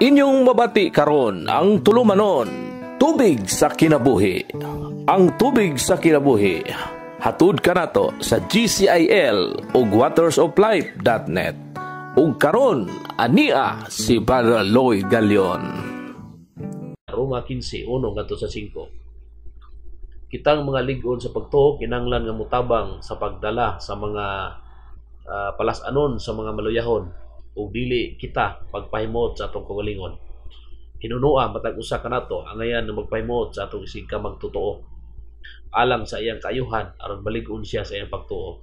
Inyong mabati karon ang tulumanon, Tubig sa Kinabuhi. Ang Tubig sa Kinabuhi hatud kanato sa GCIL ug watersoflife.net. Ug karon ania si Brother Lloyd Galion. Roma 15:1 ngadto sa 5. Kitang mga lig-on sa pagtuo kinahanglan nga motabang sa pagdala sa mga palas-anon sa mga maluyahon ug dili kita pagpahimuot sa atong kaugalingon. Hinunoa matag usa kanato angayan nga magpahimuot sa atong isig ka magtotoo alang sa iyang kaayuhan aron malig-on siya sa iyang pagtuo.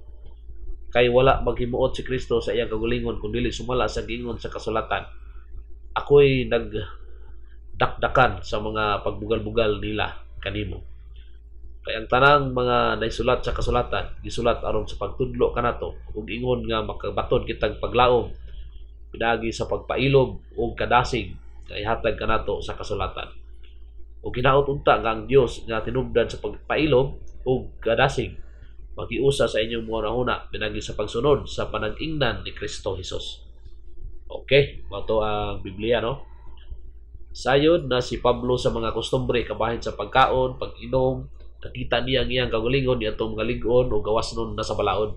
Kay wala maghimuot si Kristo sa iyang kaugalingon kun dili sumala sa giingon sa kasulatan. Ako'y nagdakdakan sa mga pagbugal-bugal nila kanimo. Kay ang tanang mga naisulat sa kasulatan gisulat aron sa pagtudlo kanato ug ingon nga makabaton kitag paglaom pinaagi sa pagpailob ug kadasig nga ihatag kanato sa kasulatan. Ug hinaot unta nga ang Dios nga tinubdan sa pagpailob ug kadasig magiusa sa inyong mga hunahuna pinaagi sa pagsunod sa panag-ingnan ni Kristo Jesus. Okay, mao to ang Biblia, no? Sayod na si Pablo sa mga kostumbre kabahin sa pagkaon, pag-inom, nakita niya ang iyang kaugalingon niadtong mga lig-on o gawas nun na sa balaod.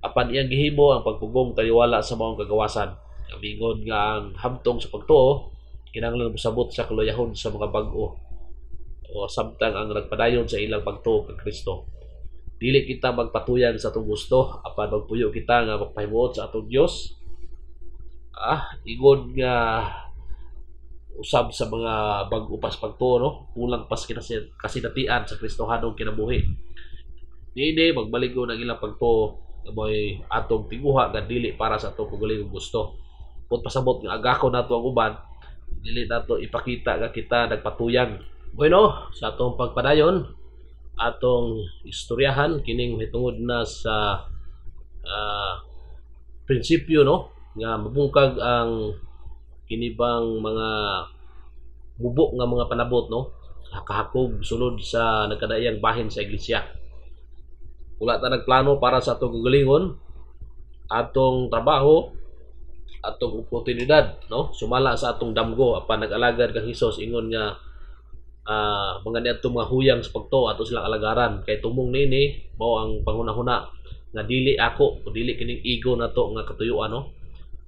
Apan iyang gihimo ang pagpugong taliwala sa maong kagawasan. Amingon nga ang hamtong sa pagtuo kinahanglan mosabot sa kaluyahon sa mga bag-o o samtang ang nagpadayon sa ilang pagtuo kang Kristo. Dili kita magpatuyang sa atong gusto apan magpuyo kita nga magpahimuot sa atong Dios. Ingon nga usab sa mga bag-o pas pagtuo, no, kulang pas kasinatian sa Kristohanong kinabuhi. Niini magbalig-on ang ilang pagtuo nga mo'y atong tinguha nga dili para sa atong kaugalingong gusto. Kung pasabot nga agako nato ang uban, dili nato ipakita nga kita nagpatuyang. Bueno, sa atong pagpadayon, atong istoryahan kining mahitungod na sa prinsipyo, no, nga mabungkag ang kinibang mga mubo nga mga panabot, no, kahakog sulod sa nagkadaiyang bahin sa iglesia. Wala ta nagplano para sa atong kaugalingon, atong trabaho, atong oportunidad, no, sumala sa atong damgo, apan nag-alagad kang Hesus ingon nga mga niadtong mga huyang sa pagtuo ato silang alagaran, kay tumong niini mao ang panghunahuna nga dili ako o dili kining ego nato nga katuyuan, no,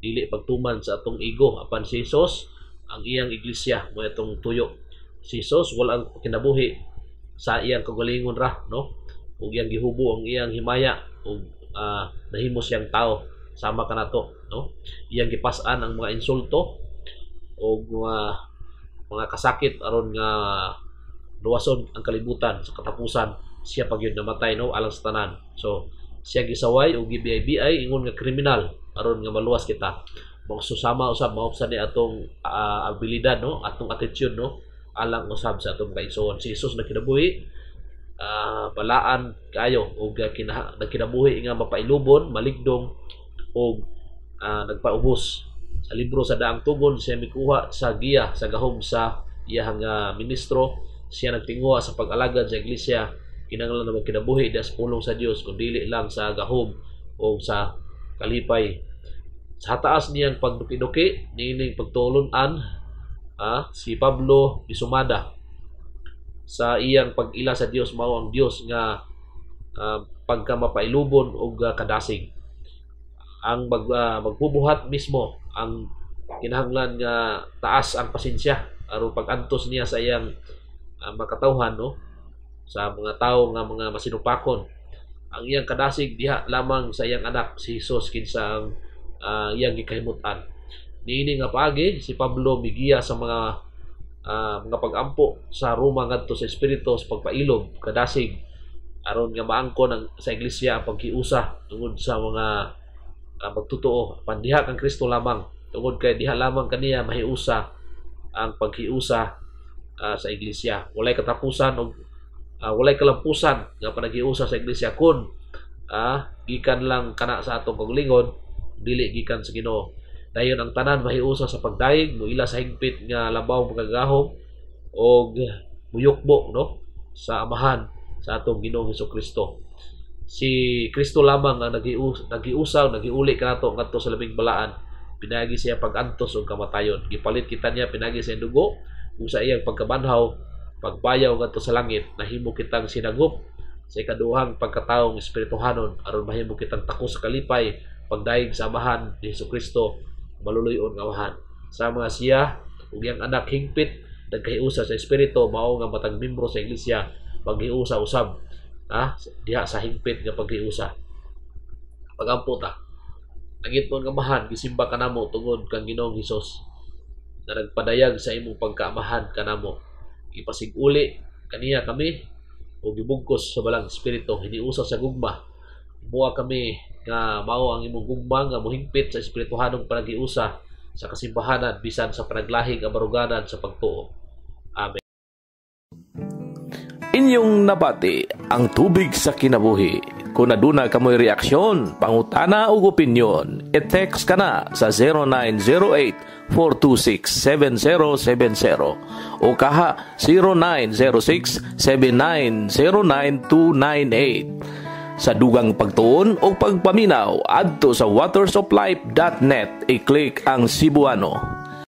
dili pagtuman sa atong ego, apan si Hesus, ang iyang iglesia mo atong tuyo. Si Hesus wala ang kinabuhi sa iyang kaugalingon ra, no, ug iyang gihubo ang iyang himaya ug nahimo siyang tao sama kanato, no. Iyang gipas-an ang mga insulto ug mga kasakit aron nga luwason ang kalibutan. Sa katapusan siya pa gyud namatay, no, alang sa tanan. So siya gisaway ug gibiyay-biyay ingon nga kriminal aron nga maluwas kita. Masusama usab mao sa ni atong abilidad, no, atong attitude, no, alang usab sa atong kaigsoon. Si Jesus nagkinabuhi balaan kayo ug nagkinabuhi nga mapailubon, maligdong ug nagpaubos. Sa libro sa Daang Tugon siya mikuha sa giya sa gahom sa iyang ministro. Siya nagtinguha sa pag-alagad sa iglesia kinahanglan na magkinabuhi diha sa pulong sa Dios kun dili lang sa gahom o sa kalipay. Sa taas niyang pagduki-duki niining pagtulon-an, si Pablo misumada sa iyang pag-ila sa Dios mao ang Dios nga pagkamapailubon og kadasig. Ang magbubuhat mismo ang kinahanglan nga taas ang pasensya aron pag-antos niya sa iyang makatawhan, no, sa mga tawo nga mga masinupakon. Ang iyang kadasig diha lamang sa iyang anak si Jesus kinsa ang iyang gikahimut-an. Niini nga paagi si Pablo migiya sa mga pag-ampo sa Roma ngadto sa espiritu sa pagpailob, kadasig, aron nga maangkon ang sa iglesia ang paghiusa tungod sa mga magtotoo. Apan diha kang Kristo lamang, tungod kay diha lamang kaniya mahiusa ang paghiusa sa iglesia. Walay katapusan og walay kalampusan nga panaghiusa sa iglesia kun gikan lang kana sa atong kaugalingon, dili gikan sa Ginoo. Dayon ang tanan mahiusa sa pagdayeg, muila sa higpit nga labaw makagagahom og muyukbo, no, sa Amahan sa atong Ginoong Hesukristo. Si Kristo lamang ang naghiusa, naghiuli kanato ngadto sa labing balaan. Pinagi siya pag-antos ug kamatayon. Gipalit kita niya pinagi sa dugo ug sa iyang pagkabanhaw, pagbayaw ngadto sa langit, nahimo kitang sinagop sa ikaduhang pagkatawong espirituhanon aron mahimo kitang takos sa kalipay pagdayeg sa Amahan ni Hesukristo, maluluy-on nga Amahan. Sa mga siya ug iyang anak hingpit nagkahiusa sa espiritu, mao nga matag membro sa iglesia paghiusa usab diha sa hingpit nga paghiusa. Pagampo ta. Langitnon nga Amahan, gisimba ka namo tungod kang Ginoong Hesus na nagpadayag sa imong pagkaamahan kanamo. Ipasig-uli kaniya kami o gibugkos sa Balang Espiritu, hiniusa sa gugma. Muha kami nga mao ang imong gugma nga mohingpit sa espirituhanong panaghiusa sa kasimbahanan bisan sa panaglahing abaruganan sa pagtuo. Amen. Inyong nabati ang Tubig sa Kinabuhi. Kung aduna kamoy reaksyon, pangutana ug opinyon, i-text kana sa 0908-426-7070 o kaha 0906-7909298. Sa dugang pagtuon o pagpaminaw, adto sa watersoflife.net, i-click ang Cebuano.